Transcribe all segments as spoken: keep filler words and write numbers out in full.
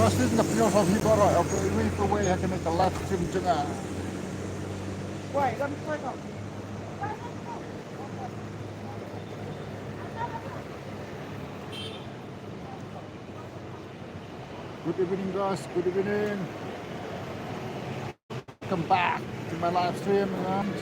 Last week na pynlong sa hi baroh, okay, iwei pa iwei ha kane ka live stream jong nga. Good evening, guys. Good evening. Welcome back to my live stream, and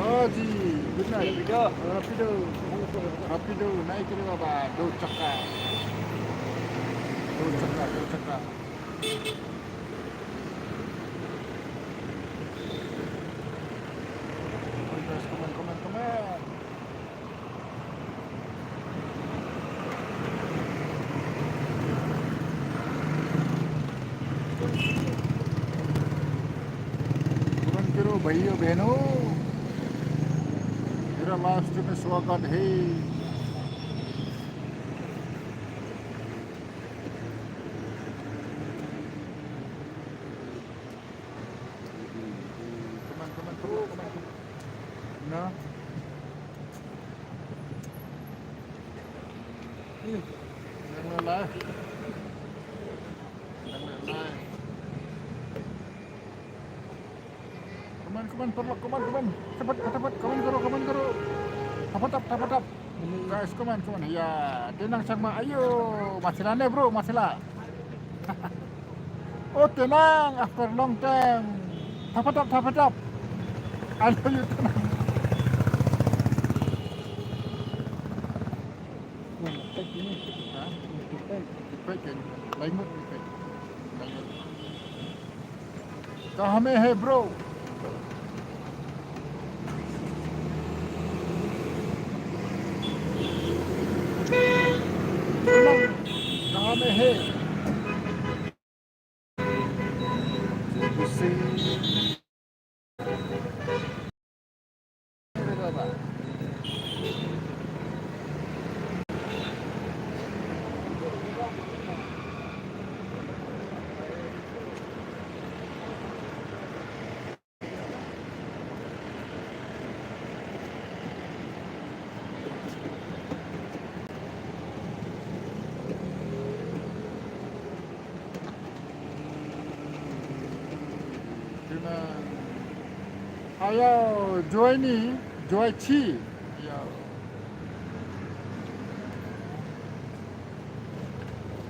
Oh, ji. Good night. Rapido. Rapido. Naik ke baba. Dua chakka. Dua chakka, dua chakka. Come on, come on, come on. Come on, karo, bhaiyo, bheno. Mera live stream mein swagat hai. Come on, come on, come on, come on. No. Ih, yang lelai. Yang lelai. Come on, come on, paralok, come on, come on. Cepat, cepat, come on, karo, come on, karo. Tap, tap, tap, tap. Guys, come on, come on. Ya, tenang, Changma. Ayo, masih lah ne, bro, masih lah. Oh, tenang, after long time. Tap, tap, tap, tap. Ayo, you tenang. Hmm, tek ini. Hah? Tek. Tek kan? Lain mut, tek. Lain mut. Kahan hai, bro? Kahan hai? Ayo, join ni, join chi. Ayo.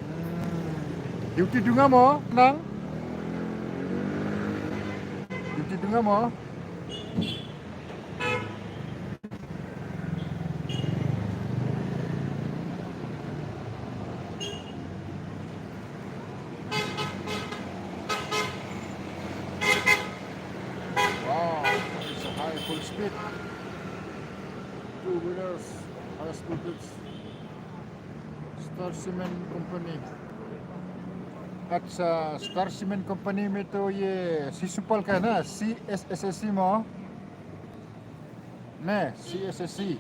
Hmm. Duty dunga mo, nang? Duty dunga mo? Wow, it's a high full speed. Two wheelers, high speed. Star Cement Company. Acha, Star Cement Company में तो ये शिशुपाल का है ना, C S S C mo? Ne, C S S C.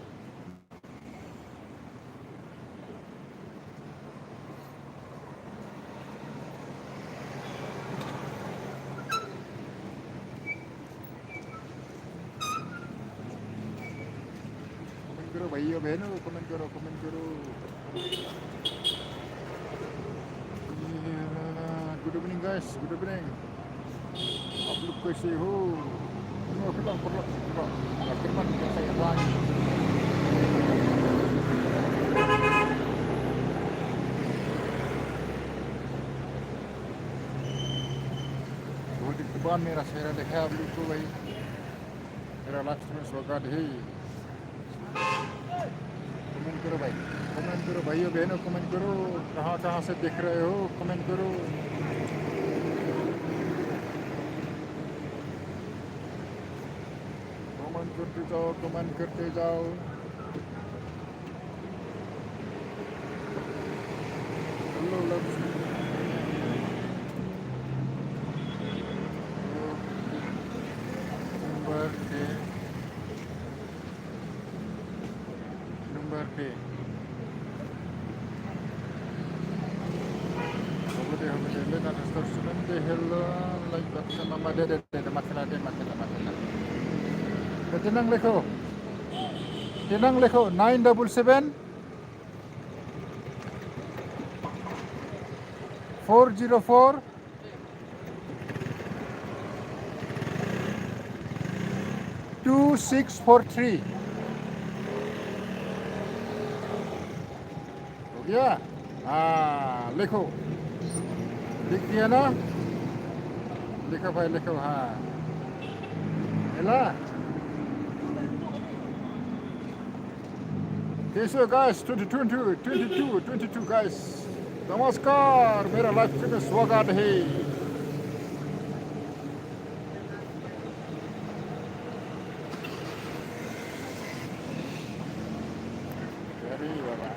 Comment करो भाइयों बहनों, comment करो, comment करो। Good evening, guys, good evening. आप लोग कैसे हो? Tengok kita, tengok, tengok. बहुत इतमान मेरा चेहरा देखा आप लोग को भाई, मेरा लास्ट में स्वागत है। कमेंट करो भाई, कमेंट करो भाइयों बहनों, कमेंट करो, कहाँ कहाँ से देख रहे हो, कमेंट करो। कमेंट करते जाओ, कमेंट करते जाओ। Hello, love. Number day. Number day. Hobede, hobede, le na store student de hello, like button mama de, de, de, de, matla de, matla, matla. Betenang lekho. Tenang lekho, nine double seven, four zero four, two six four three. हो गया? हाँ, लिखो। लिख दिया ना? लिखो भाई, लिखो, हाँ। मिला? कैसे हो guys? Twenty twenty, twenty two, twenty two guys. नमस्कार, मेरा लाइव स्ट्रीम में स्वागत है। अरे बाबा।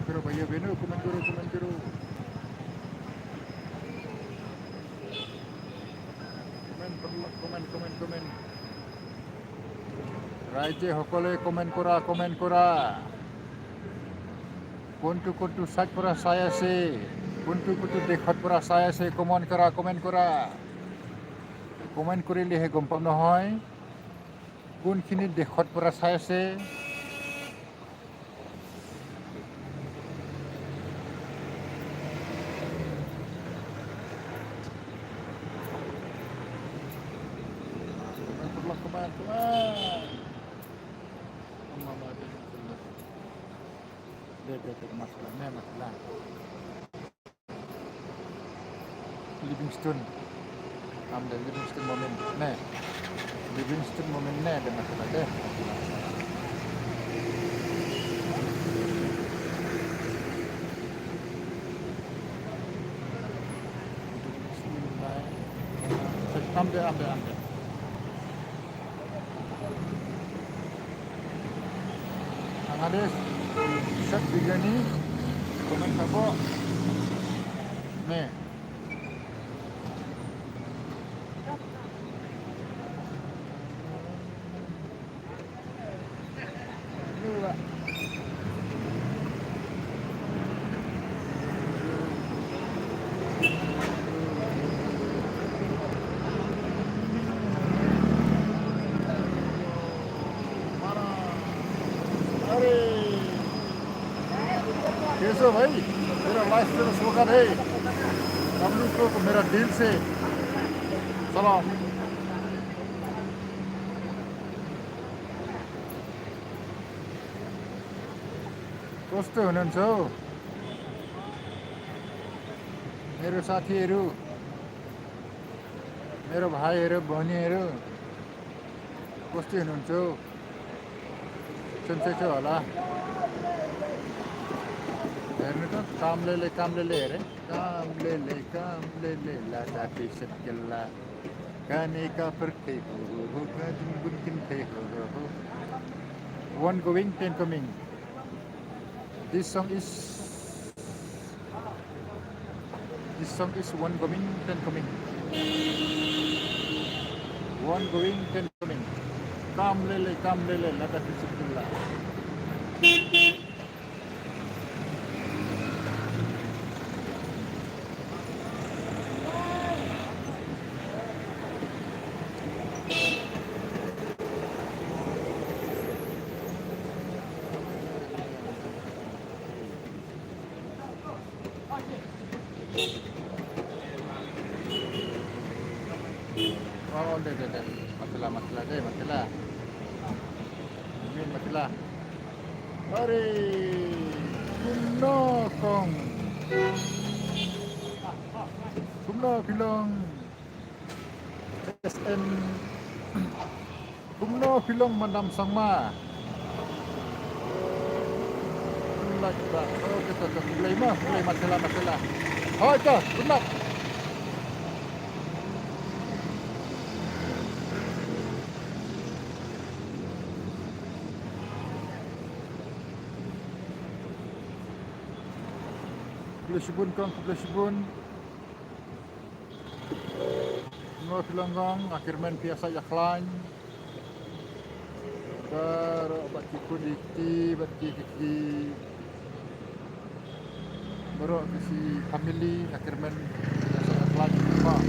करो भैया बहनों, कमेंट करो, कमेंट करो। কমেণ্ট, কমেণ্ট, কমেণ্ট, কমেণ্ট। ৰাইজে সকলোৱে কমেণ্ট কৰা, কমেণ্ট কৰা। কোনটো কোনটো ছাইড পৰা চাই আছে, কোনটো কোনটো দেশত পৰা চাই আছে, কমেণ্ট কৰা, কমেণ্ট কৰা। কমেণ্ট কৰিলেহে গম পাম নহয়, কোনখিনি দেশত পৰা চাই আছে। Livingston. Am de Livingston Momin ne. Livingston Momin ne de masalah de. Am de, am de, am de. Ang alis, Chef Biryani, comment hapoh. Ne. अरे, कैसे हो भाई? मेरा लाइव पे स्वागत है। सब लोग को मेरा दिल से सलाम। कस्तो हुनुहुन्छ हौ? मेरो साथीहरू, मेरो भाइहरू, बहिनीहरू, कस्तो हुनुहुन्छ हौ? सन्चै छ होला? हेर्नु त, कामलेले, कामलेले हेरे। कामलेले, कामलेले, लाटा पिसत केला। Kane ka pyrthei ho ho ho, ka jingbunkynthei ho ho ho. One going, ten coming. This song is, this song is one going, ten coming. One going, ten coming. Kam lele, kam lele, lada fisik la. Oh, de, de, de. Matila, matila, de, matila. Min matila. Are, kumno kong. Kumno phi long. S M. Kumno phi long Madam Sangma. Like ba. Oh, kita tu play ma, play matila, matila. Oh, itu, benar. Khublei shibun kong, khublei shibun. Kumno phi long kong, nga kyrmen phi ïa sait ïa khlaiñ. Baroh bad ki khun ki kti, bad ki ki ki. Baroh ki shi family, nga kyrmen phi ïa sait ïa khlaiñ. Ba.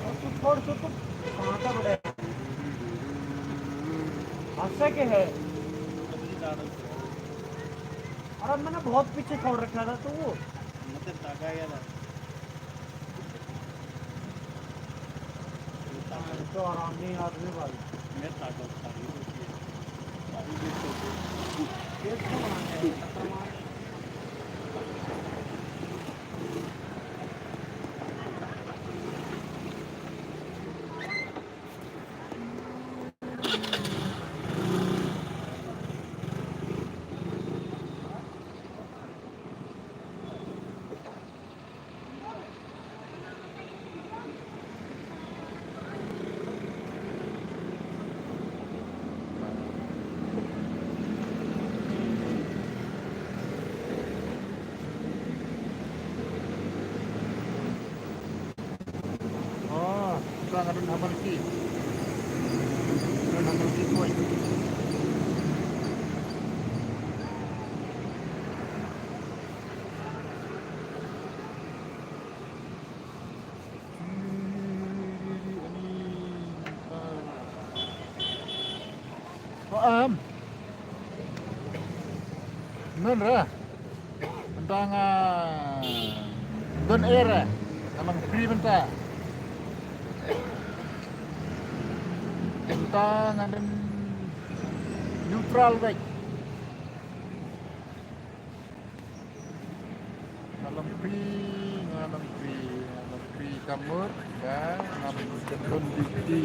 और तू छोड़, छोड़, तू कहाँ का बड़ा है? हादसा क्या है? और अब मैंने बहुत पीछे छोड़ रखा था, तो वो तो आराम नहीं आदमी भाई। मैं ताकत, ताकत होती है। ये तो बनाते हैं। Oh, kita ngadun Hamalki. Ngadun Hamalki point. Ko am. Nun ra. Tang, ah, don air, eh. Ka long free mynta. Mynta nga don neutral bike. Nga long free, nga long free, nga long free ka mut, ba ngam don duty.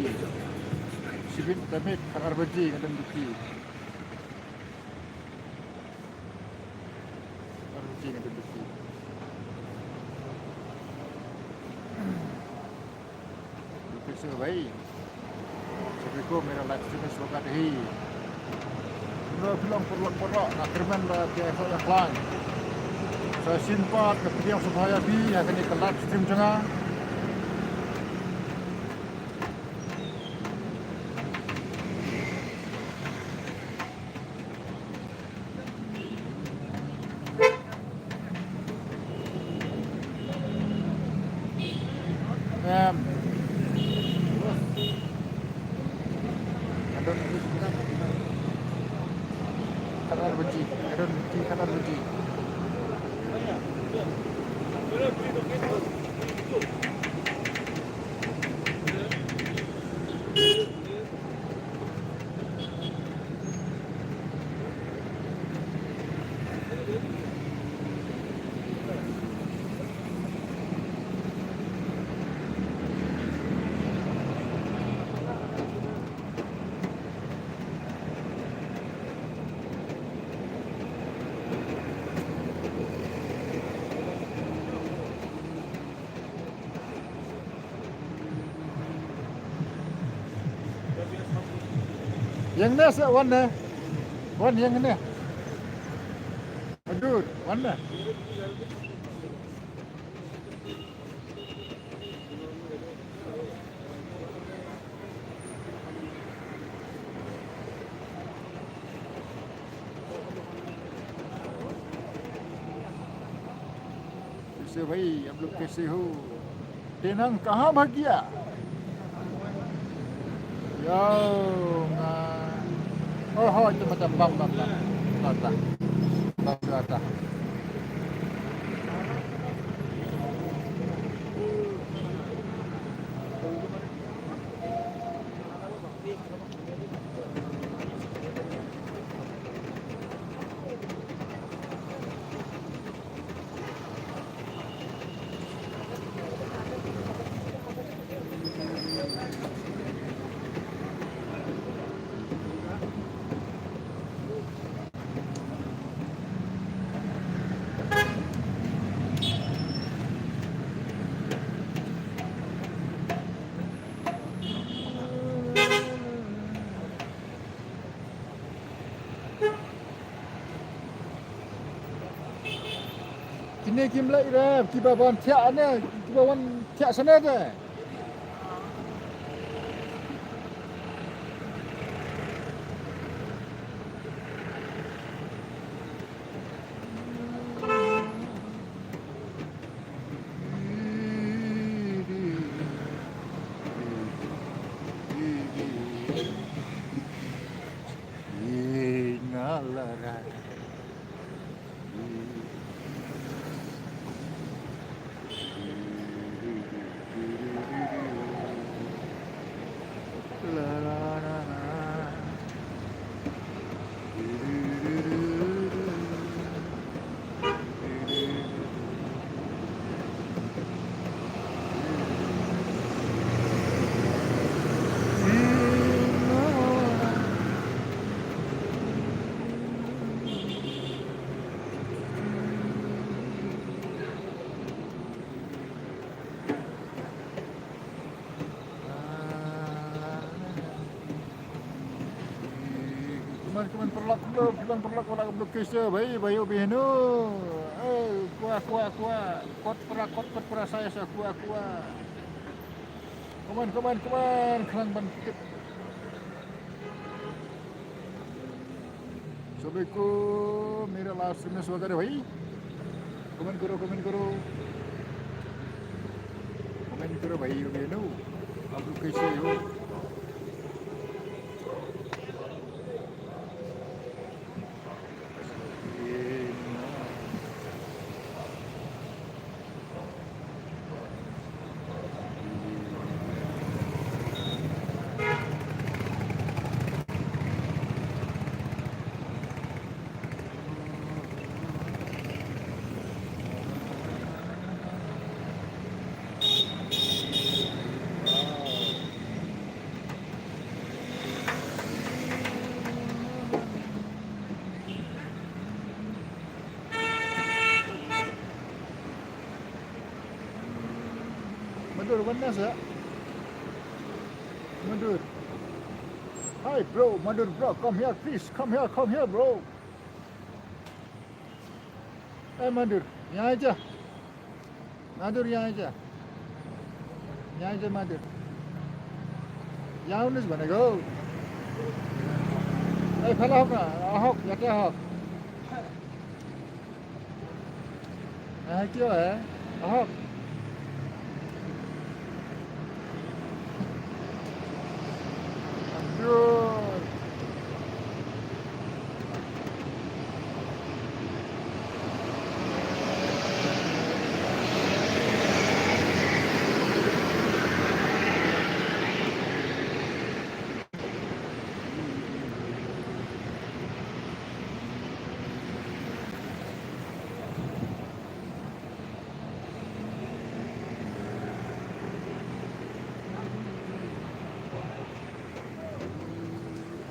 Shibit damit, ka ar baje nga don duty. Ar baje nga don duty. Duty se bhai. Assalamualaikum, mera live stream swagat hai. Kumno phi long paralok paralok, nga kyrmen ba phi ïa sait ïa khlaiñ. Sa shisien pat nga pdiang sngewbha ïa phi ha kane ka live stream jong nga. Em. Adon. Khatar baji, adon ti khatar baji. Ïeng ne sa wan ne. Wan ïeng ne. Aduh, wan ne. कैसे भाई, आप लोग कैसे हो? Tenang, कहाँ भाग गया? Yo, nga. Oh, ho, itu macam bam, bam, bam. Bam, bam. Bam, bam, bam. Kine kim leh rep, kiba wan thiah ne, kiba wan thiah sene de. Kuman, kuman paralok, kuman paralok, paralok, paralok, kesha, bhai, bhai, oh, behno. Eh, kwah, kwah, kwah. Kot pra, kot, kot pra, saya, sa, kwah, kwah. Kuman, kuman, kuman, khrang ban kit. सभी को मेरा लास्ट में स्वागत है भाई। कमेंट करो, कमेंट करो, कमेंट करो भाई, बहनों, आप लोग कैसे हो? Madur, wan na sa. Madur. Hi, bro, Madur, bro, come here, please, come here, come here, bro. Eh, Madur, ïa ja. Madur, ïa ja. Ïa ja, Madur. Ïa unis bana go. Eh, phala hok na, ahok, ïa te ahok. Eh, kyo, eh? Ahok. Aduh.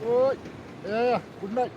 Oi, ya, ya, good night.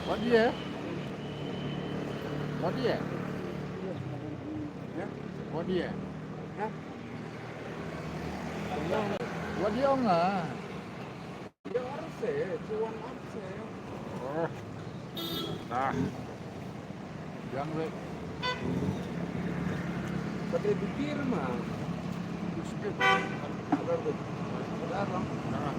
What dia? What dia? Ya? What dia? Ya? What dia ong ah? Dia orang se, cuan am se. Oh. Nah. Yang le. Pakai bibir mah. Sikit. Ada tu. Ada orang. Nah.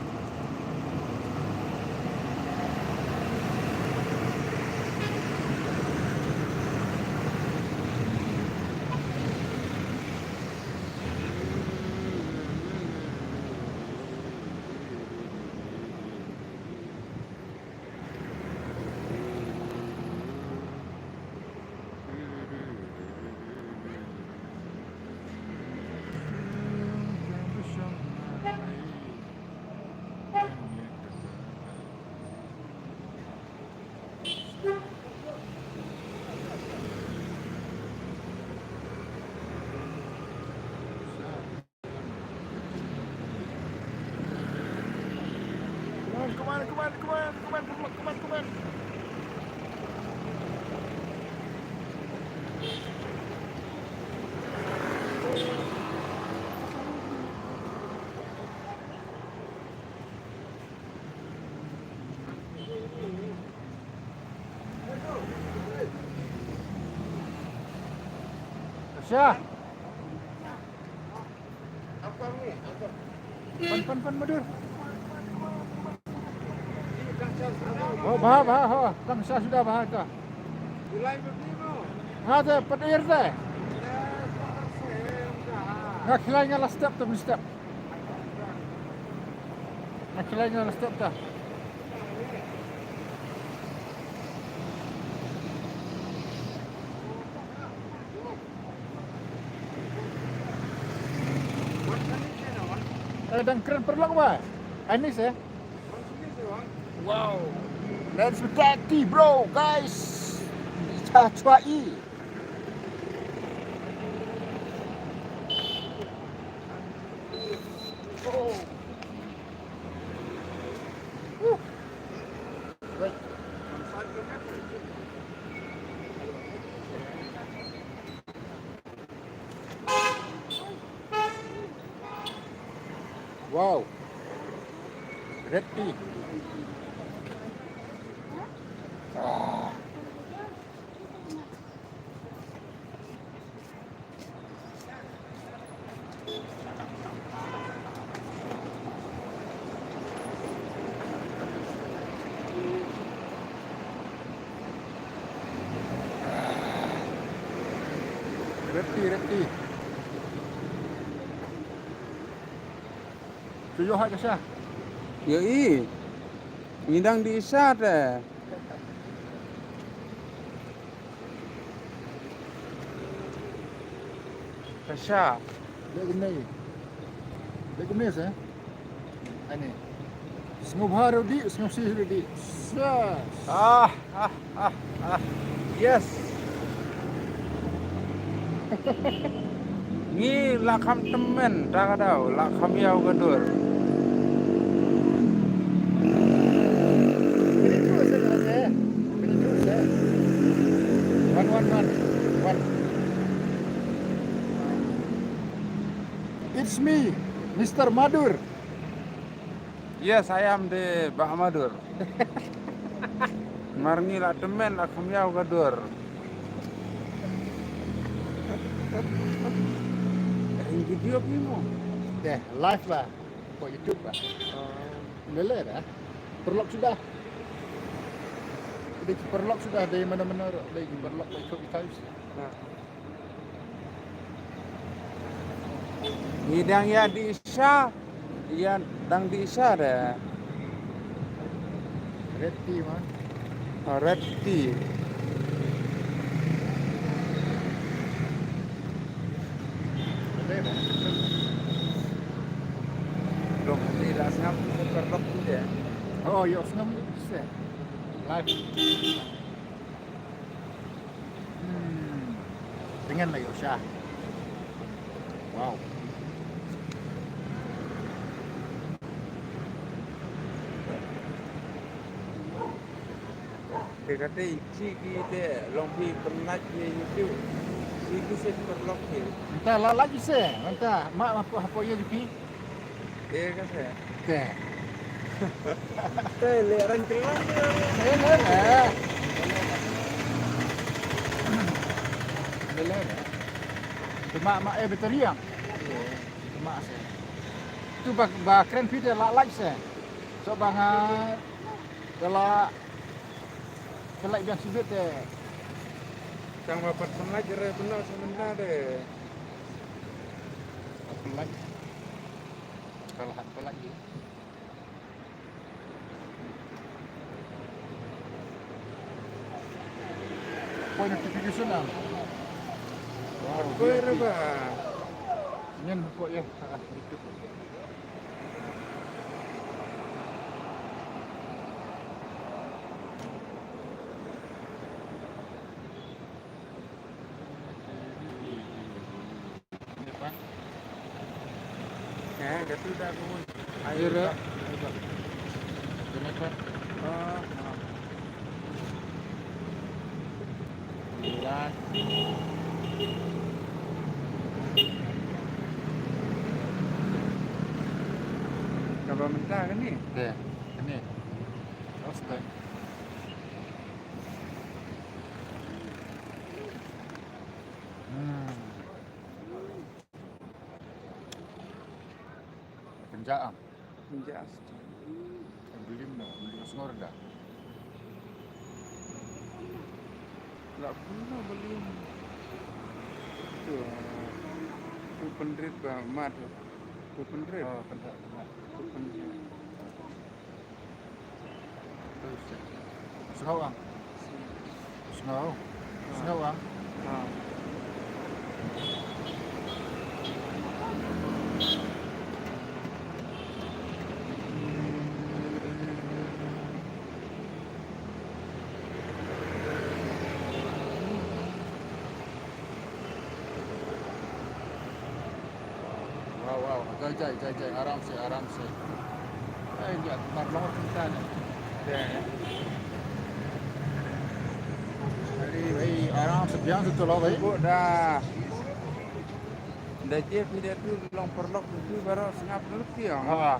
Come on, come on, come on, come on, come on, come on, come on. Sha. Pan, pan, pan, Madur. Oh, bah, bah, ha. Tang sha suda bah ta. Ha, te, pat air te. Nga khilai nga la step te, step. Nga khilai nga la step te. Eh, dang kren paralok ba. Anis eh. Wow. Let's be daddy, bro, guys. Cha chwa i. Oh. Woo. Wow. Red tea. Ah. Red tea, red tea. Shu ïoh ha ka sha. Ïohi. Ngi dang di sha te. Ka sha. Leh kumne. Leh kumne se. Ani. Sngewbha ruh dih, sngewsih ruh dih. Yes. Ah, ah, ah, ah. Yes. Ngi la kham tymmen, ta ka daw, la kham ïaw ka dur. Wan, wan, wan. Wan. It's me, Mister Madur. Yes, I am the Bah Madur. Mar ngi la tymmen la kham ïaw ka dur. Ring video phi mo? Deh, live ba. Ko YouTube ba. Lele da. Paralok suda. Dei ki paralok suda, dei mana-mana ruh, dei ki paralok ba ïathuh ïa ki. Ngi dang ïa di sha, ïa dang di sha de. Red tea ma. Oh, red tea. Dong di la sngap super lok de. Oh, ïoh sngap se. Live. Hmm. Dengan la ïoh sha. Wow. Te kata i chi ki te long phi pynlait ïa YouTube. Chi ki se pynlok phi. Mynta la lait se, mynta ma hapoh, hapoh ïa phi. Te ka se. Te. Te le rang kelang. Te le le. Le le le. Te ma, ma eh bateri yang. Te ma se. Tu ba, ba kren phi te la lait se. So ba nga te la Ka lait biang sibit te. Tang ba pat pynlait re pynlait sa mynta de. Pynlait. Ka la pynlait. Poi notification ah. Wow, poi re ba. Nyen poi ïa. Heh, katu da ku. Ayo, Ra. Ayo, Ra. Kenapa? Oh, oh. Bulan. Kaba mynta kane? Deh, kane. Oke. Hmm. Kynja am. Kynja am. Blim no, blim sngor da. La blim no blim. Tu, tu pynrit ba mat. Tu pynrit. Oh, kynja mat. Tu pynrit. Sngew ang. Sngew. Sngew ang. Wow, wow. Jai, jai, jai, jai. Aram se, aram se. Ai, dia mar long kita ni. Jai. Ari, bhai, aram se biang se tu lo, bhai. Bu da. Da je phi da tu long paralok tu baroh sngap lut phi ong. Ha.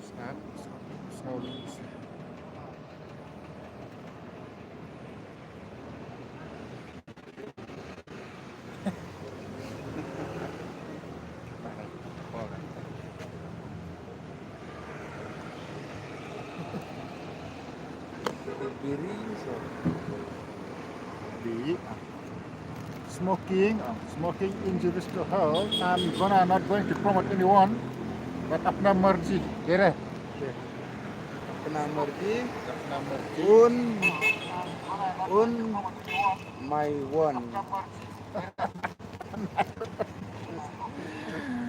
Sngap, sngap, sngap. Biri, so. Biri, ah. Smoking, ah, smoking injurious to health. I'm gonna not going to promote anyone, but apna marji. Kere. Okay. Apna marji. Apna marji. Un, un my one.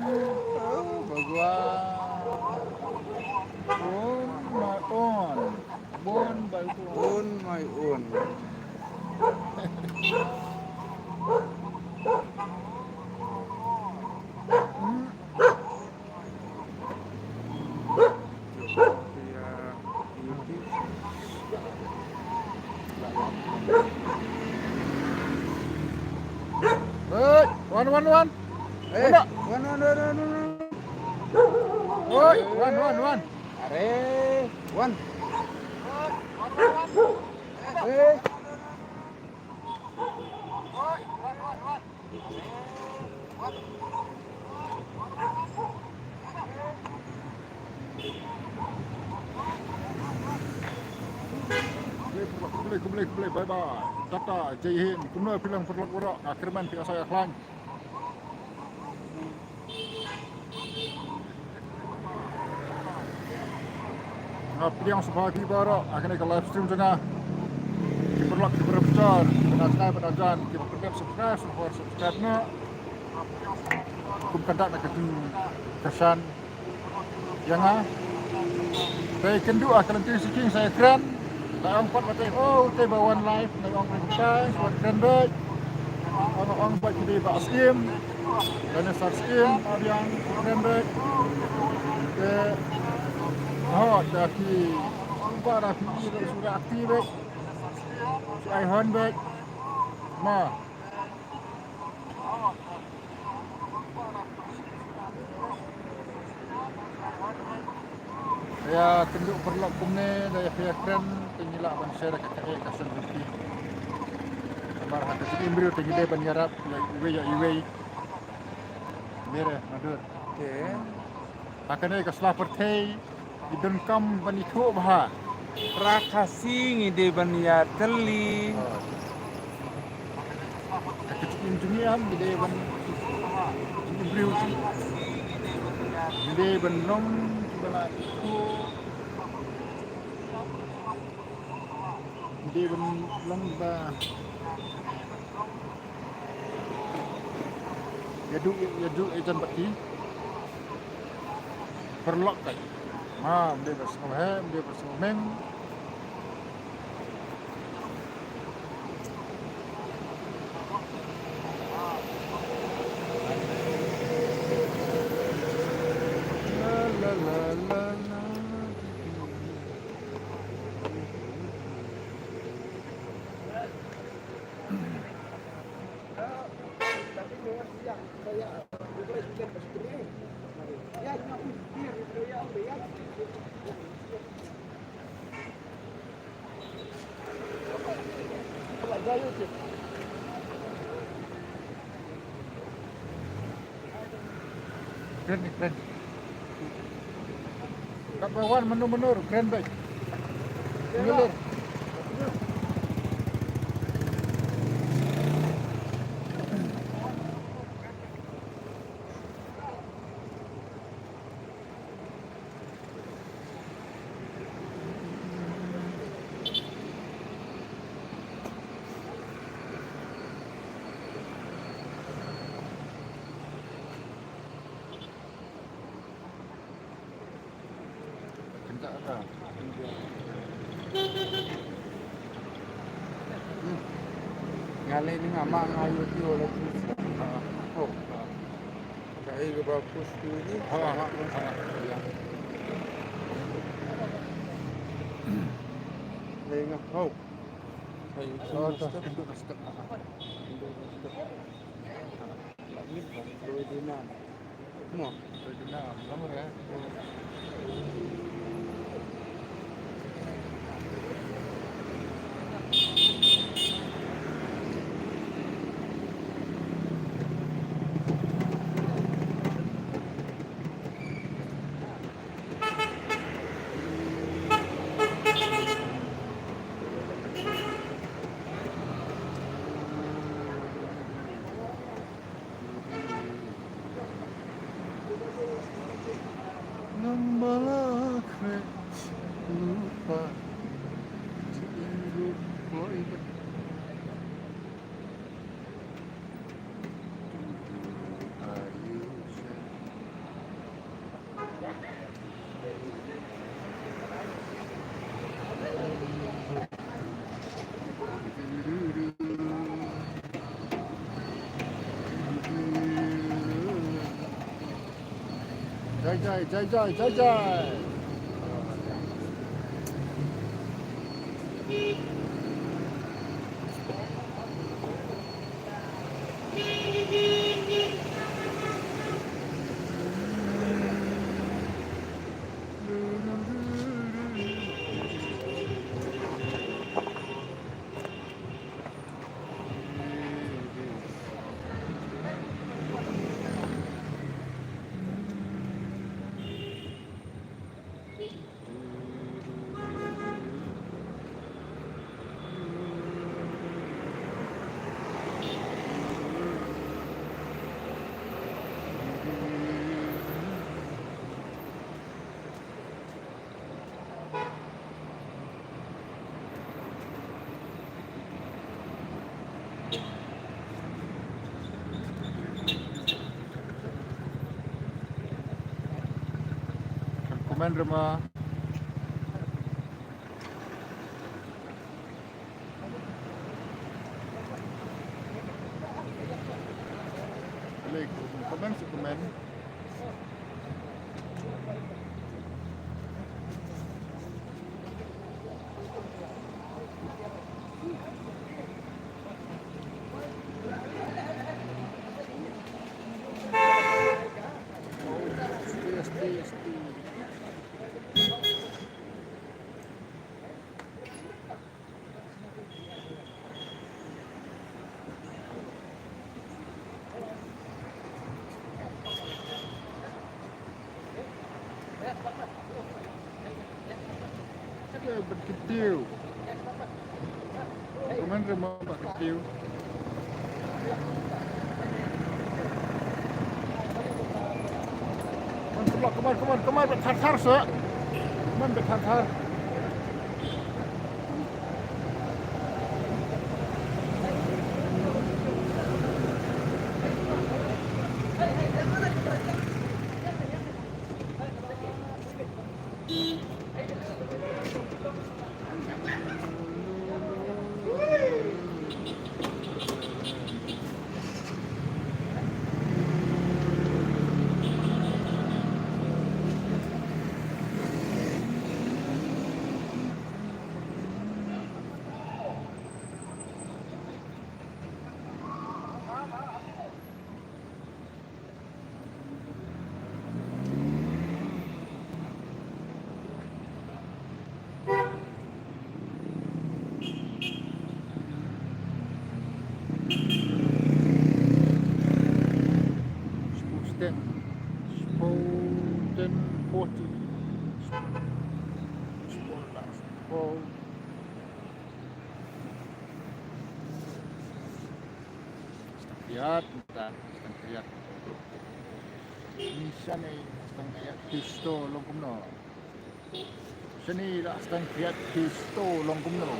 Oh, Bhagwan. On my own. Born by who? On my own. Hmm. Hei, wan, wan, wan. Eh, wan, wan, wan, wan, wan. Hei, wan, wan, wan. Are, wan. Hei. Khublei, khublei, khublei, khublei, bye bye. Tata, Jai Hind. Kumno phi long paralok baroh, nga kyrmen phi ïa sah ïa khlaiñ. Nga pdiang sngewbha ïa phi baroh ha kane ka live stream jong nga. Ki paralok, ki parabasar, ki ba na jngai, ba na jan, ki ba pynlip subscribe, sngewbha subscribe noh. Kum kata na ka jingkyrshan ïa nga. Te kynduh ha ka lynti sha khyndiat sa ïakren. La ong pat ba te, oh, te ba wan live, la ong ba te, sa wan kren beit. Ong, ong ba ki dei ba syiem. Lane sar syiem, ba biang, kren beit. Te, ho, da ki, ba da ki, da sura akti beit. Su ai hon beit. Ma. Ïa kynduh paralok kumne da ïa phi ïa kren te ngi lah ban share ka kaei ka sngewthuh. Namar ha ka jingim briew te ngi dei ban ïarap ïa iwei ïa iwei. Mere madur. Okay. Ha kane ka sla pyrthei ngi donkam ban ithuh bha. Pra Khasi ngi dei ban ïatylli. Ha ka jingim jong ngi am ngi dei ban jingim briew jong ngi. Ngi dei ban long kiba la ithuh. Ngi dei ban long ba ïa duh, ïa duh ïa jan bad ki paralok kai. Ma, ym dei ba sngewheh, ym dei ba sngewmeng. La, la, la, la, la. Kren, kren. Kaba wan menur-menur, kren beit. Ngilir. Nga leh ni nga ma nga ïoh ïoh la tu. Oh. Ka ei ka ba push tu ni. Ha, ha, ha. Leh nga hau. Ka ei ka step. Ka ei ka step. Ka ei ka step. Mo. Jai jai, jai jai, jai jai. Comment re ma. Comment, comment. Bad kyntiew. Kumne re mo bad kyntiew. Kumne, kumne, kumne, kumne, bad thar thar sa. Kumne bad thar thar. Shiphew ten, shiphew ten forty. Shiphew, shiphew. Stang khriat, stang khriat. Ni shane stang khriat, phi store long kumno. Shane la stang khriat, phi store long kumno.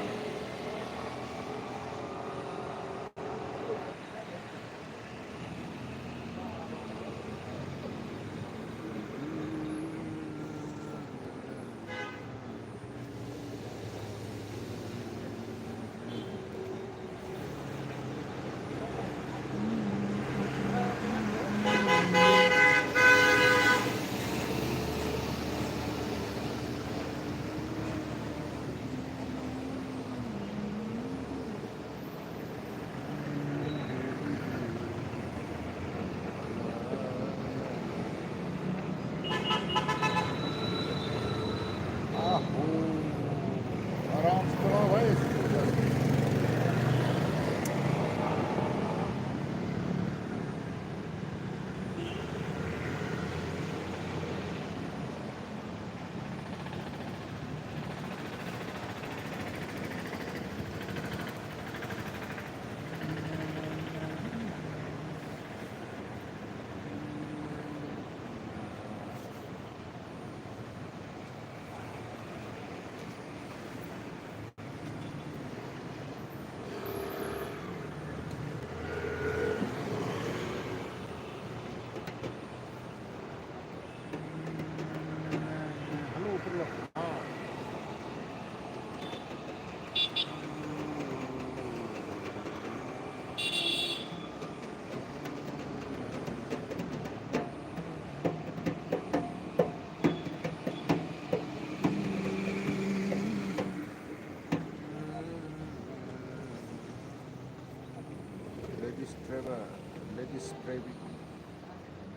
Driving.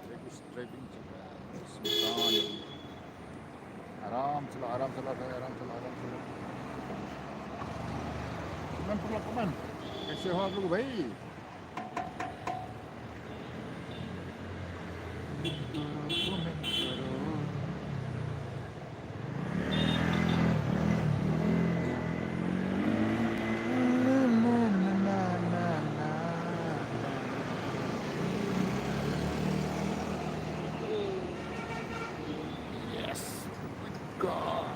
Driving, driving, driving. Aram se lo, aram se lo, aram se lo, aram se lo. Come on, come on, come on. Kaise ho aap log, bhai? Yes. Oh my God.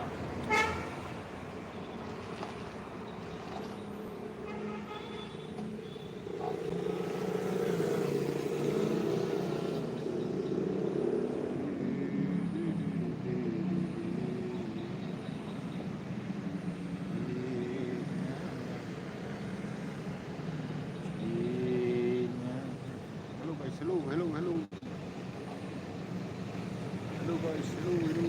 Hello guys, hello, hello, hello. Hello guys, hello, hello.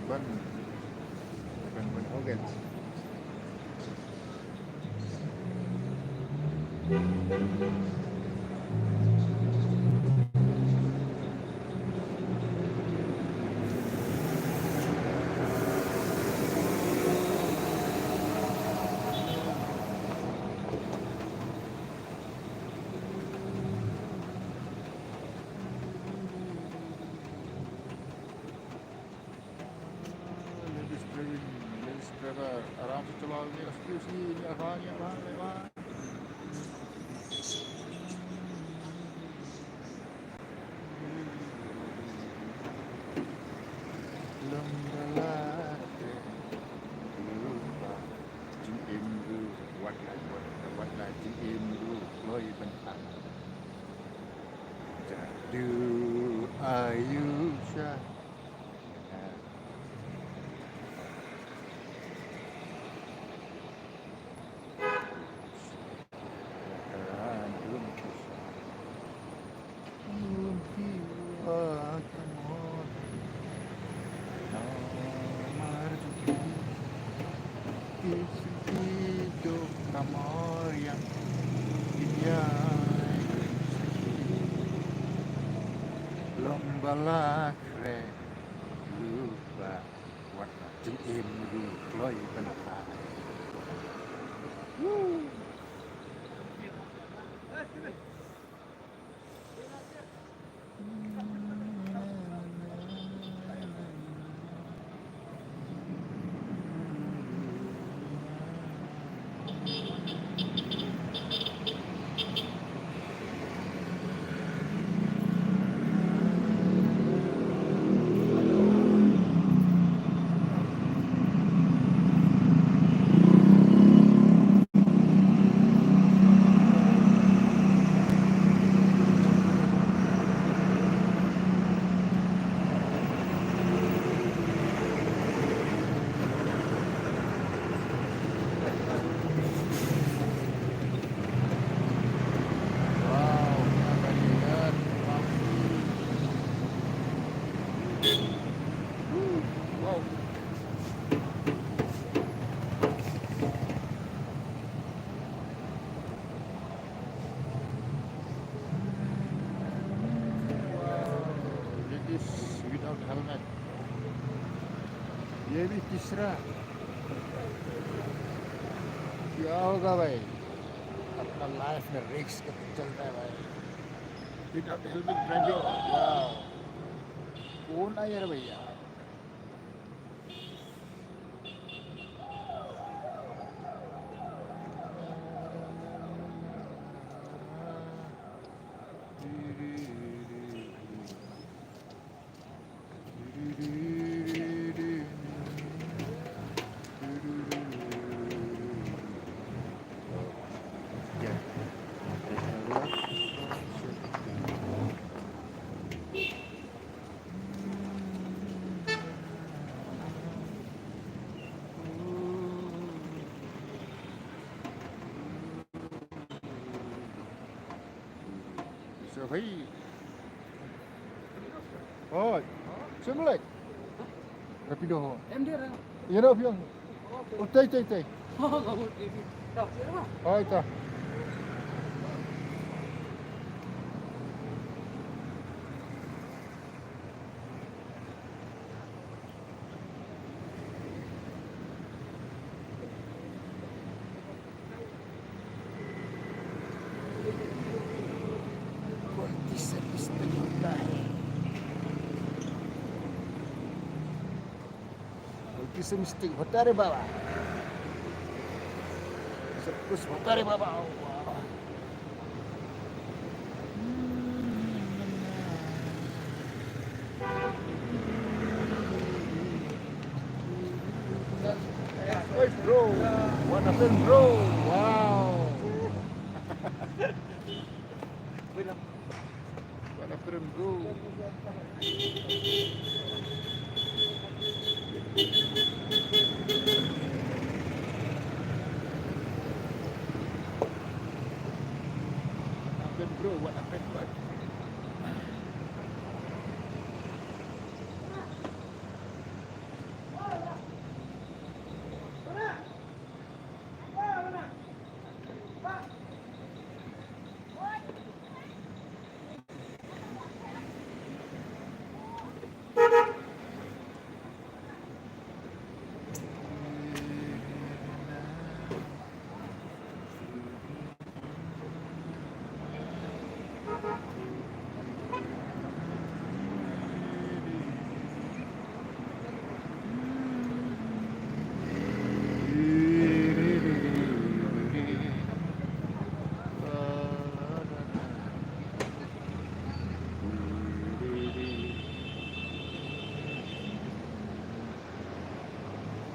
Ban, ban, ban, oh, guys. Ladies driving, ladies driver, आराम से चलाओ, ये स्पीड से, ये आसान, ये आसान, ये आसान। Lem bala te lupa jingim ruh, wat la, wat la, wat la jingim ruh kloi bynta. Jadu ayu sha. Lom bala kre lupa. Wat la jingim ruh kloi bynta. Ladies without helmet. ये भी तीसरा। क्या होगा भाई? अपना लाइफ में रिस्क चलता है भाई। Without helmet driving। वाह। कौन आया रे भैया? So भाई, Hoi. Sumlek. Rapido ho. Em dia. Ïa no pion. Oh, tei, tei, tei. Hoi ta. Quality service delivery. Quality service delivery. Hotel baba. Service hotel baba. Hey, bro. What happened, bro? Wow. What happened, bro? What happened, bro? What happened, bro?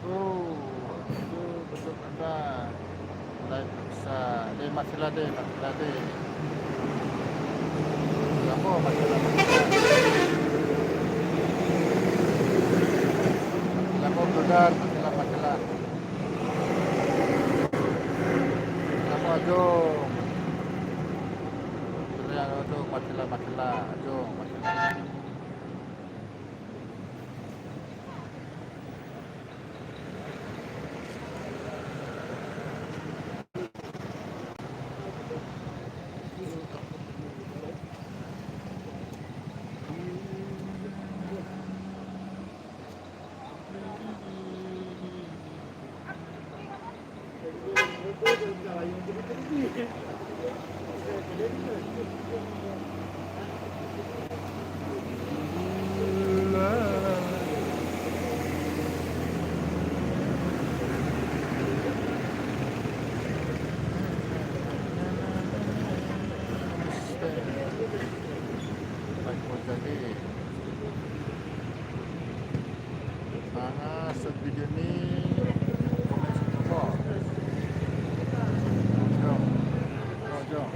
Oh, tu betul kata. Lai paksa. Dei, masih lah, dei, masih lah, dei. Lapo, masih lah, masih lah. Lapo, brother, masih lah, masih lah. Lapo, ajo. Brother, ajo, masih lah, masih lah. Ajo, masih lah. Mana set video ni? Komen sini, apa? Jom. Jom.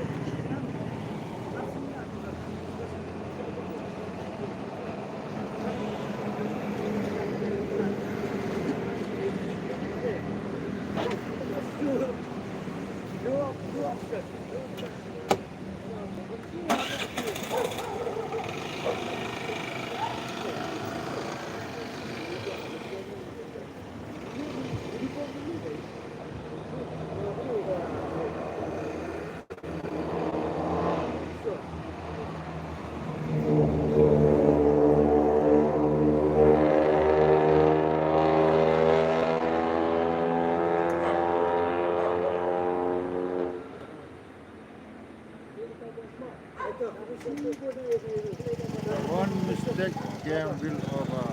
One mistake, game will over.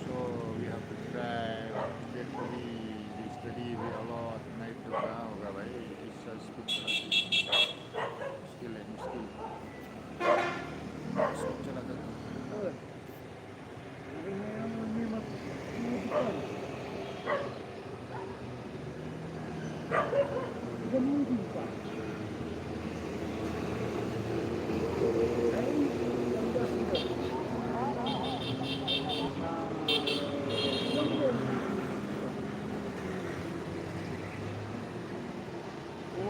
So we have to try carefully, be steady, be alert, नहीं तो क्या होगा भाई, इससे स्पीड चलाते हैं। मुश्किल है, मुश्किल। स्पीड चलाते हैं।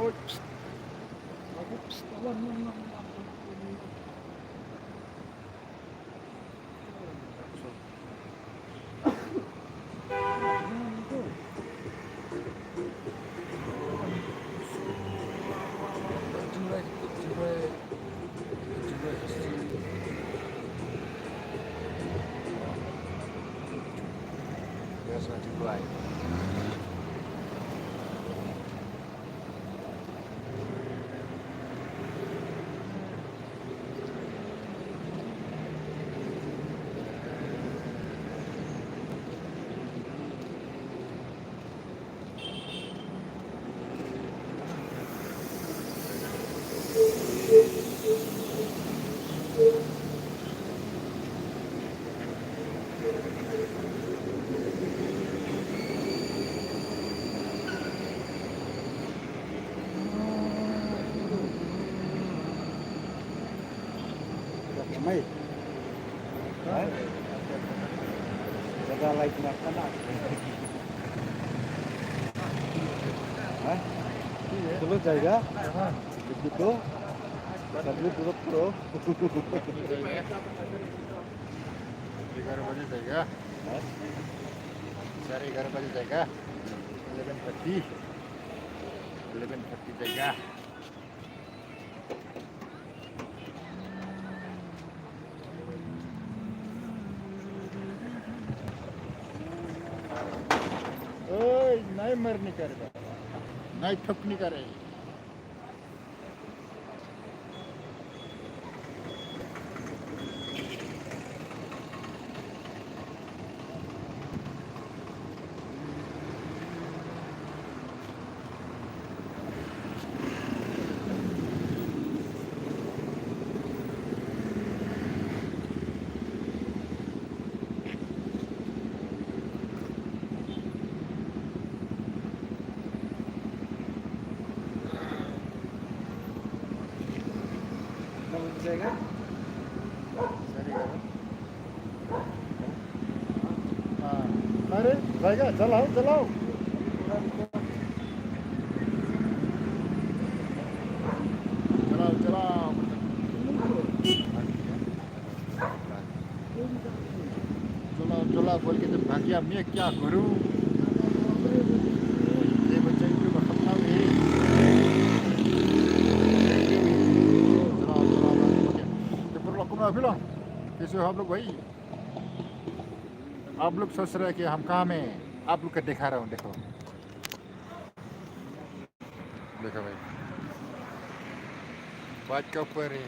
Oops. Oops. Mai. Ha? Jaga light na kana. Ha? Chalo jayega. Dikh to. Sabhi duro karo. ग्यारह बजे जाएगा। हाँ? साढ़े ग्यारह बजे जाएगा। Eleven thirty। Eleven thirty जाएगा। ओए, नहीं मरने का रे बाबा, नहीं थकने का रे। Sorry, हाँ, अरे, जाएगा, चलाओ, चलाओ। चलाओ, चलाओ। चलाओ, चलाओ बोल के तो भाग गया, मैं क्या करूं? ये बच्चा यूट्यूब पर खत्म है। चलाओ, चलाओ, चलाओ। तो फिर लोग, कैसे हो आप लोग भाई? आप लोग सोच रहे हैं कि हम कहाँ में हैं? आप लोग को दिखा रहा हूँ, देखो। देखो भाई, बाइक के ऊपर है,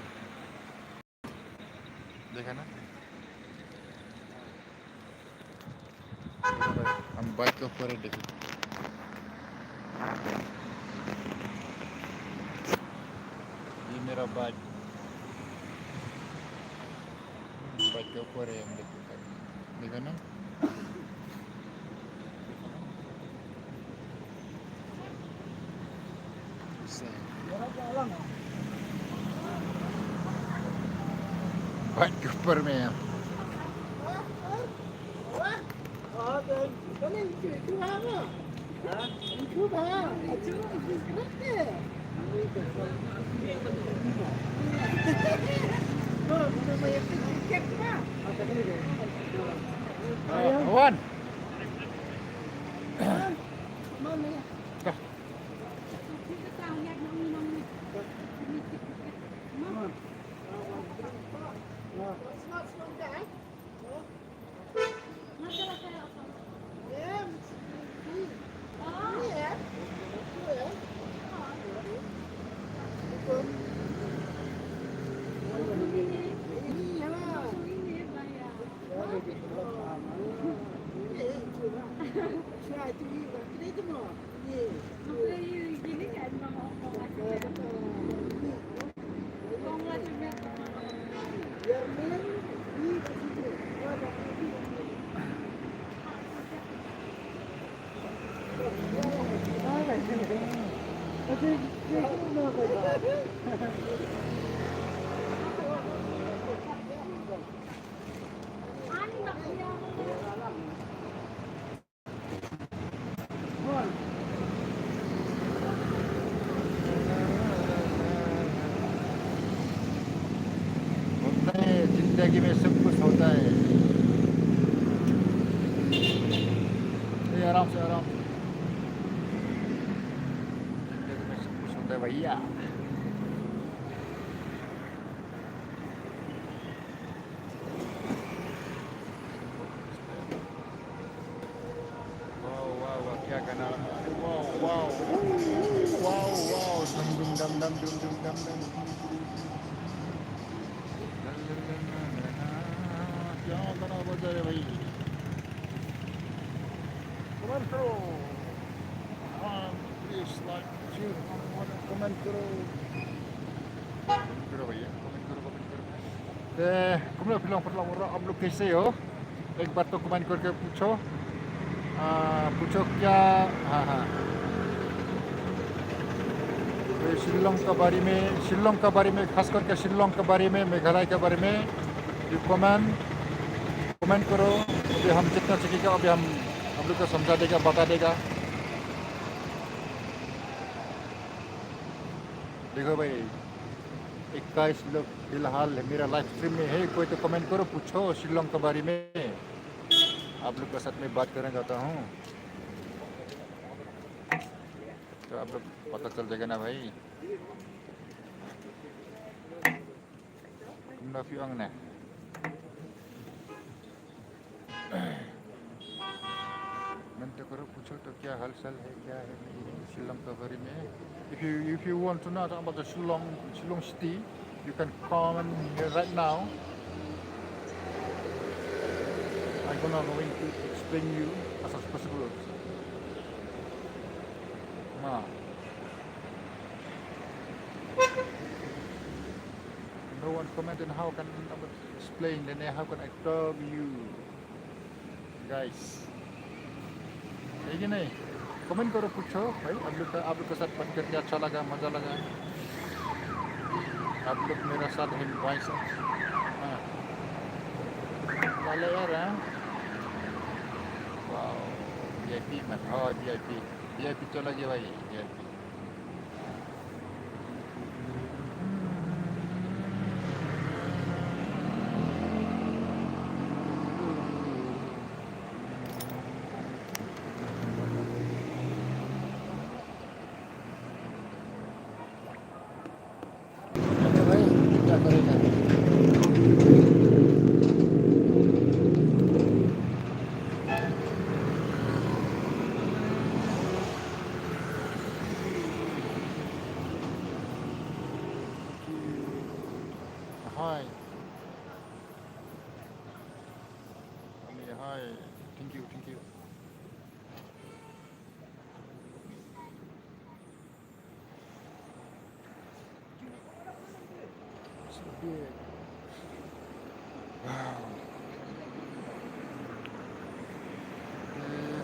देखा ना? देखो भाई, हम बाइक के ऊपर है, देखो। ये मेरा बाइक, बाइक के ऊपर है, हम देखो। देखा ना? बाइक के ऊपर में है। One. होता है, जिंदगी में सब कुछ होता है। ए, आराम से, आराम से। जिंदगी में सब कुछ होता है भैया। Wow, wow. Wow, wow. Dum, dum, dam, dam, dum, dum, dam, dam. Kya bana bazaar hai bhai. Comment karo. Haan, please like, share, comment karo. Comment karo bhaiya, comment karo, comment karo. Te, kumno phi long, phi long, aur aap log kaise ho? Ek baar to comment karke poochho. Ah, poochho kya? Ha, ha. Shillong ka baare mein, Shillong ka baare mein, khas karke Shillong ka baare mein, Meghalaya ka baare mein, you comment, comment karo. Abhi hum jitna sakega, abhi hum, hum log ko samjha dega, bata dega. Dekho bhai, ikkais log filhal mera live stream mein hai, koi to comment karo, poochho Shillong ke baare mein, aap log ke saath mein baat karna chahta hoon. To aap log pata chal jayega na bhai. Kumno phi ong ne? Comment karo, poochho to kya haal chaal hai, kya hai nahi hai Shillong ke baare mein. If you, if you want to know about the Shillong, Shillong city, you can comment here right now. I'm gonna going to explain you as much as possible. Now, no one comment, and how can I explain, then how can I tell you guys? Hai ki nahi? Comment karo, poochho bhai, aap log ka, aap log ke saath baat karke acha laga, maza laga. Aap log mere saath hai bhai sahab. Haan. Lale yaar, haan? Wow. VIP man. Oh, VIP. VIP chala gaya bhai. VIP. Hi. Hi. Thank you, thank you. So big. Wow. Eh,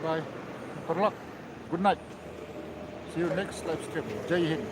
bye. Paralok. Good night. See you next live stream. Jai Hind.